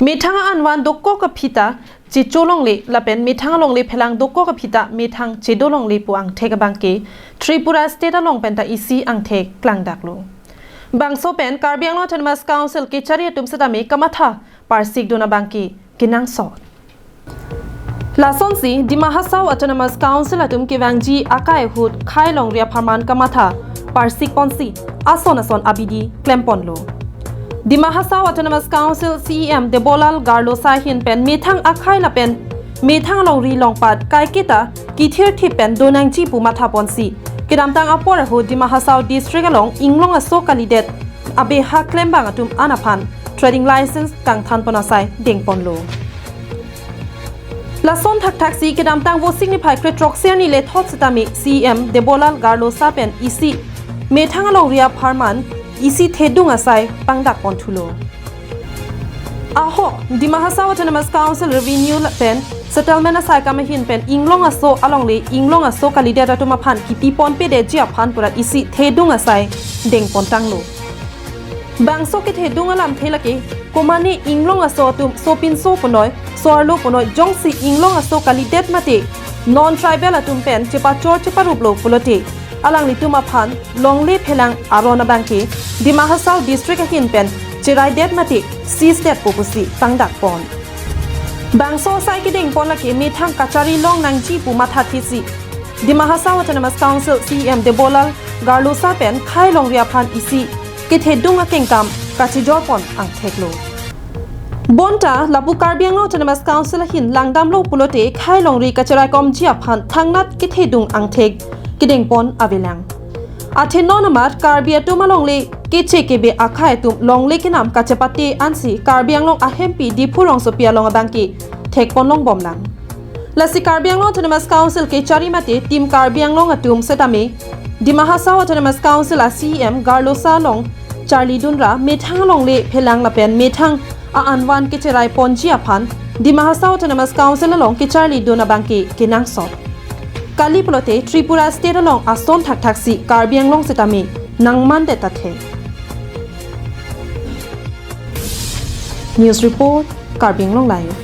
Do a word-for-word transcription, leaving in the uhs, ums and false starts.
Methang anvan dokok aphi ta checholongle lapen methang alongle phelang dokok aphi ta methang chedolongle pu angthek abangke Tripura State along penta isi angthek klangdaklo. Bangso pen Karbi Anglong Autonomous Council kechari atum setame kamatha parsikdun abangke kenangsot. Lasonsi Dima Hasao Autonomous Council atum kevangji akai ahut khei longri apharman kamatha parsik ponsi ason ason abidi klem ponlo. Dima Hasao Autonomous Council C E M Debolal Gorlosa ahin pen methang akhei lapen methang alongri longpat kaiketa kithirthip pen donangji pu matha ponsi kedamtang apor ahut Dima Hasao District along inglong aso kalidet abeha klembang atum an aphan trading license kangthan pon asai dengponlo. Lason thakthaksi kedamtang Vosik niphai kre-throksi arni lethot setame C E M Debolal Gorlosa pen isi methang alongri apharman isi thedung asai pangdak ponthulo. Ahok Dima Hasao Autonomous Council Revenue pen Settlement asai kam ahin pen inglong aso alongle inglong aso kalidet atum aphan kipi ponpedetji aphan purat isi thedung asai dengpontanglo. Bangso kethedung alamthe lake komane inglong aso atum sopinso punoi, so-arlo punoi jongsi inglong aso kalidet mate non-tribal atum pen chepachor cheparuplo pulote alanglitum aphan longle phelang aron abangke Dima Hasao District ahin pen cheraidet mate seize detpo pusi pangdak pon. Bangso asai kedengpon lake methang kachari longnangji pu mathathesi Dima Hasao Autonomous Council C E M Debolal Gorlosa pen khei longri aphan isi kethedung akengkam kachijor pon angtheklo. Bonta lapu Karbi Anglong Autonomous Council ahin langdamlo pulote khei longri kachiraikomji aphan thangnat kethedung angthek kedengpon avelang. Athe non amat Karbi atum alongle keche kebe akhei atum longle kenam kachepate ansi Karbi Anglong ahempi Diphu rongsopi along abangke thekpon longbomlang. Lasi Karbi Anglong Autonomous Council kechari mate Team Karbi Anglong atum setame Dima Hasao Autonomous Council a C E M Gorlosa along charlidunra methang alongle phelang lapen methang a-anvan kecherai ponji aphan Dima Hasao Autonomous Council along kecharlidun abangke kenangsot. Kali pulote Tripura State along ason thakthaksi Karbi Anglong setame nangmandet athe. News report, Karbi Anglong Live.